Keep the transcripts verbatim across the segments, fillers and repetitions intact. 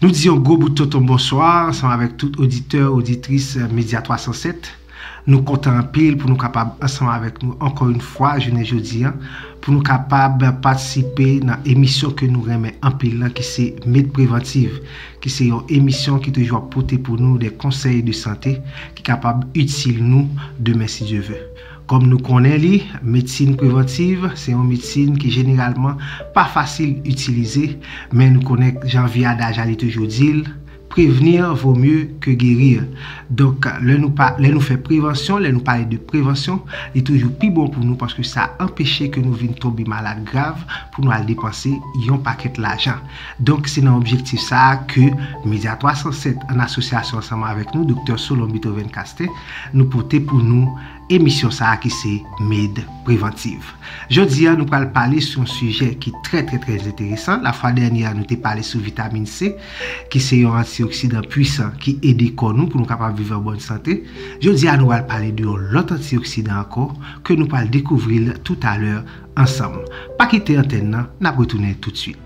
Nou di yon gwo bout tonton bonswa ansanm avèk tout oditè, oditris Medya twa san sèt. Nou kontan anpil pou nou kapab ansanm avèk nou ankò yon fwa jounen jodi a, pou nou kapab patisipe nan emisyon ke nou renmen anpil lan, ki se Med Prevantiv, ki se yon emisyon ki toujou ap pote pou nou de konsèy de sante ki kapab itil nou demen si Dye ve. Kòm nou konnen li, medsin prevantiv se yon medsin ki jeneralman pa fasil itilize, men nou konnen jan vi a daja li toujou di l, prévenir vaut mieux que guérir. Donk, lè nou pa, lè nou fè prevansyon, lè nou pale de prevansyon, li toujou pi bon pou nou paske sa anpeche ke nou vin tonbe malad grav pou nou al depanse yon pakèt lajan. Donk, se nan objektif sa a ke Medya twa san sèt, an asosyasyon ansanm avèk nou, Doktè Solon Beethoven Casten, nou pote pou nou emisyon sa a ki se Med Prevantiv. Jodi a, nou pral pale sou yon sijè ki trè, trè, trè enteresan. Lafwa dènyè a, nou te pale sou vitamin C, ki se yon antioksidan pwisan ki ede kò nou pou nou kapab viv an bòn sante. Jodi a, nou pral pale de yon lòt antioksidan ankò, ke nou pral dekouvri l toutalè ansanm. Pa kite antèn nan, n ap retounen toutswit.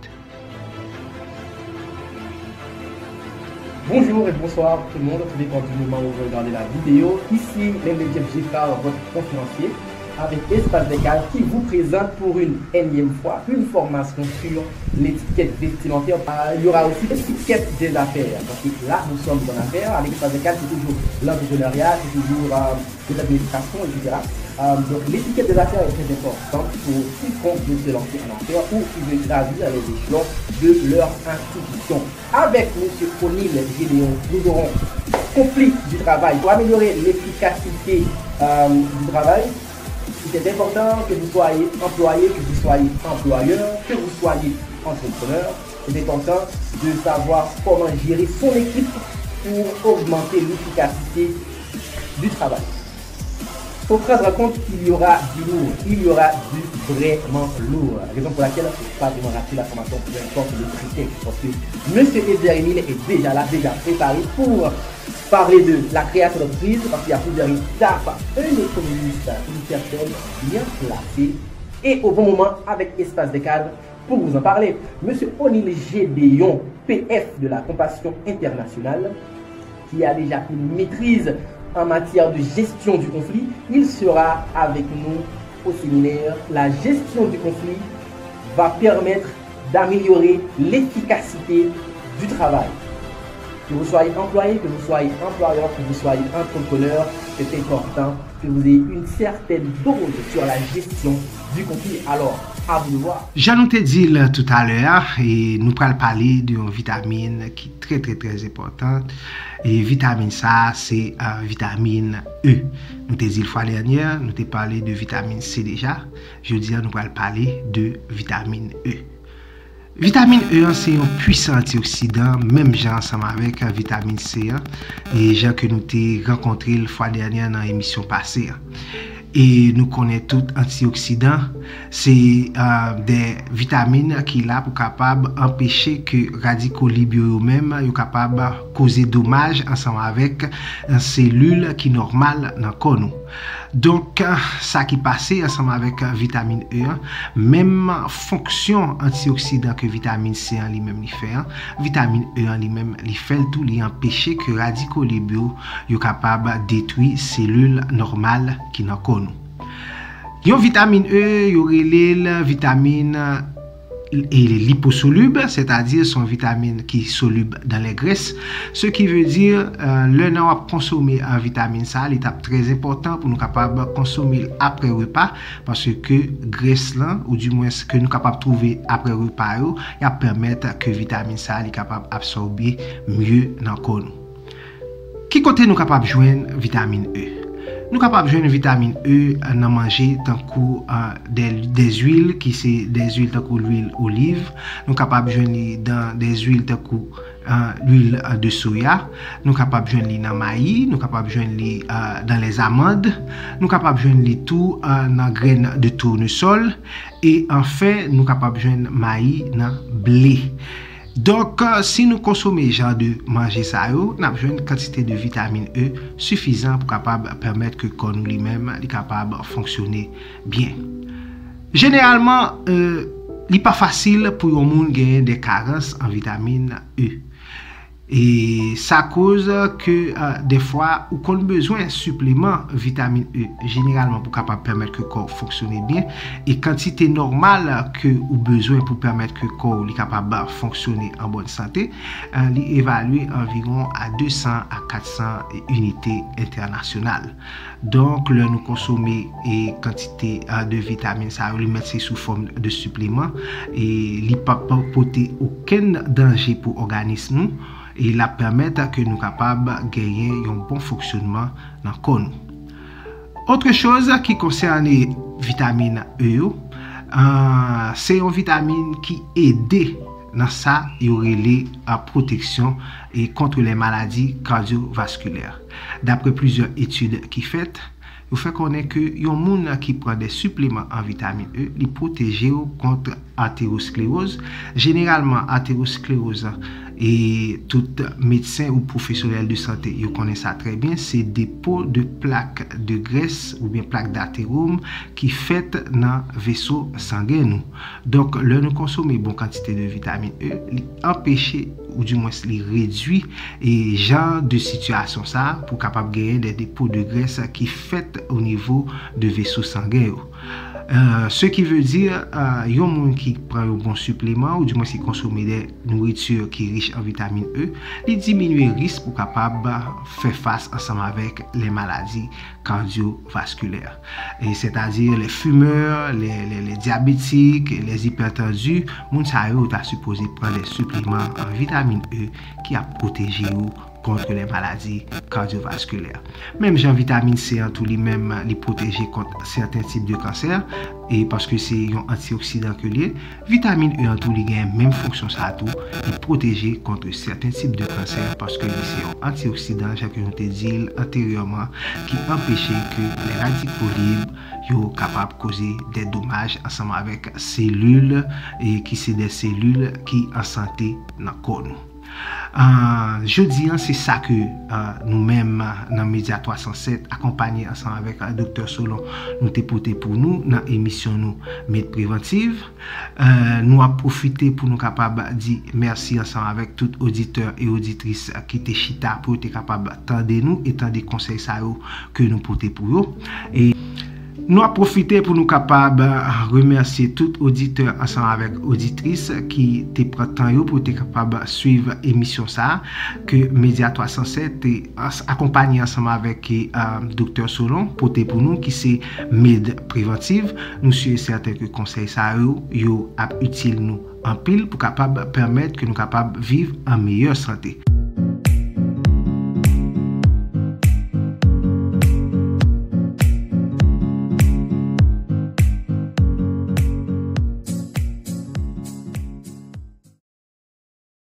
Bonjour et bonsoir tout le monde, tout dépend du moment où vous regardez la vidéo. Ici Lemedjeff Geffrard, votre conférencier, avec Espace des Cadres qui vous présente pour une énième fois une formation sur l'étiquette vestimentaire. Euh, il y aura aussi l'étiquette des affaires, parce que là, nous sommes en affaires. Avec Espace des Cadres, c'est toujours l'entrepreneuriat, c'est toujours euh, de l'administration, et cetera. Euh, donc, l'étiquette des affaires est très importante pour quiconque veut se lancer en affaires ou qui veut gravir les échelons de leur institution. Avec M. O'Neil Gédéon, nous aurons conflit du travail. Pour améliorer l'efficacité euh, du travail, il est important que vous soyez employé, que vous soyez employeur, que vous soyez entrepreneur. C'est important de savoir comment gérer son équipe pour augmenter l'efficacité du travail. Faut prendre en compte qu'il y aura du lourd, il y aura du vraiment lourd. Raison pour laquelle il faut pas vraiment rater la formation, peu importe le prétexte. Parce que M. Ezer Emile est déjà là, déjà préparé pour parler de la création d'entreprise, parce qu'il y a plusieurs étapes. Un économiste, une personne bien placée et au bon moment avec Espace des Cadres pour vous en parler. M. O'Neil Gédéon, P F de la Compassion Internationale, qui a déjà une maîtrise en matière de gestion du conflit, il sera avec nous au séminaire. La gestion du conflit va permettre d'améliorer l'efficacité du travail. Que vous soyez employé, que vous soyez employeur, que vous soyez entrepreneur, c'est important que vous ayez une certaine dose sur la gestion du conflit. Alors, à vous de voir. Jan nou te di l toutalè a, e nou pral pale de yon vitamin ki trè, trè, trè enpòtan. E vitamin sa a, se uh, vitamin E. Nou te di l fwa dènyè, nou te pale de vitamin C deja. Jodi a, nou pral pale de vitamin E. Vitamin E an se yon pwisan antioksidan, menm jan ansanm avèk vitamin C an, e jan ke nou te rankontre l fwa dènyè nan emisyon pase an. E nou konnen tout antioksidan se uh, de vitamin ki la pou kapab anpeche ke radiko lib yo yo menm yo kapab koze domaj ansanm avèk selil ki nòmal nan kò nou. Donk, sa ki pase ansanm avèk vitamin E an, menm fonksyon antioksidan ke vitamin C an li menm li fè an, vitamin E an li menm li fè l tou, li anpeche ke radiko lib yo yo kapab detwi selil nòmal ki nan kò nou. Yon vitamin E, yo rele l vitamin e liposolib, sètadi se yon vitamin ki solib dan lè grès. Se ki vle di, lè nan w ap konsome vitamin sa, li t ap trè enpòtan pou nou kapab konsome l apre repa, paske grès lan, ou dimwens ke nou kapab twouve apre repa yo, y ap pèmèt ke vitamin sa li kapab absòbe mye nan kò nou. Ki kote nou kapab jwenn vitamin E? Nou kapab jwenn vitamin E nan manje tankou de, de zwil ki se de zwil tankou lwil oliv. Nou kapab jwenn li dan de zwil tankou lwil de soya. Nou kapab jwenn li nan mayi. Nou kapab jwenn li dan lèzamann. Nou kapab jwenn li tou nan grenn de tounesòl. E anfen, nou kapab jwenn mayi nan ble. Donk, si nou konsome jan de manje sa yo, n ap jwenn kantite de vitamin E sifizan pou kapab pèmèt ke kò nou li menm li kapab fonksyone byen. Jeneralman, li pa fasil pou yon moun genyen de karans an vitamin E. E sa koz ke uh, dèfwa ou konn bezwen sipleman vitamin E jeneralman pou kapab pèmèt ke kò w fonksyone byen. E kantite nòmal ke ou bezwen pou pèmèt ke kò w li kapab fonksyone an bòn sante, uh, li evalye anviwon a de san a kat san inite entènasyonal. Donk, lè nou konsome e kantite uh, de vitamin sa yo, li mèt se sou fòm de sipleman, e li p ap pote okenn danje pou òganis nou, e l ap pèmèt ke nou kapab genyen yon bon fonksyonman nan kò nou. Otre choz ki konsène vitamin E yo, uh, se yon vitamin ki ede nan sa yo rele uh, pwoteksyon e kont lè maladi kadyovaskilè. Dapre plizyè etid ki fèt, yo fè konnen ke yon moun ki pran de sipleman an vitamin E, li pwoteje w kont aterosklewoz. Jeneralman, aterosklewoz e tout medsen ou pwofesyonèl de sante yo konnen sa trè byen, se depo de plak de grès oubyen plak datewom ki fèt nan veso sangen nou. Donk, lè nou konsome bon kantite de vitamin E, li anpeche oudimwens li redwi e jan de sitiyasyon sa a pou kapab genyen de depo de grès ki fèt o nivo de veso sangen yo. Uh, ce qui veut dire, uh, yon moun ki pran yon bon sipleman oudimwens ki konsome de nouriti ki rich an vitamin E, li diminye risk pou kapab fè fas ansanm avèk lè maladi kadyovaskilè. Sètadi lè fimè, lè, lè, lè dyabetik, lè ipètanzi, moun sa yo ta sipoze pran de sipleman an vitamin E ki ap pwoteje yo kont lè maladi kadyovaskilè. Menm jan vitamin C an tou li menm li pwoteje kont sèten tip de kansè, e paske se yon antioksidan ke li ye, vitamin E an tou li gen menm fonksyon sa tou, li pwoteje kont sèten tip de kansè paske li se yon antioksidan, jan ke nou te di l anteryèman, ki anpeche ke lè radikal lib yo kapab koze de domaj ansanm avèk selil, e ki se de selil ki an sante nan kò nou. Uh, jodi an, se sa ke uh, nou menm nan Medya twa san sèt akonpanye ansanm avèk uh, Doktè Solon, nou te pote pou nou nan emisyon nou Med Prevantiv. Uh, nou ap pwofite pou nou kapab di mèsi ansanm avèk tout oditè e oditris ki te chita pou yo te kapab tande nou e tande konsèy sa yo ke nou pote pou yo. E Nou ap pwofite pou nou kapab remèsye tout oditè ansanm avèk oditris ki te pran tan yo pou te kapab swiv emisyon sa a ke Medya twa san sèt te akonpanye ansanm avèk Doktè Solon pote pou nou, ki se Med Prevantiv. Nou si e sèten ke konsèy sa yo, yo ap itil nou anpil pou kapab pèmèt ke nou kapab viv an meyè sante.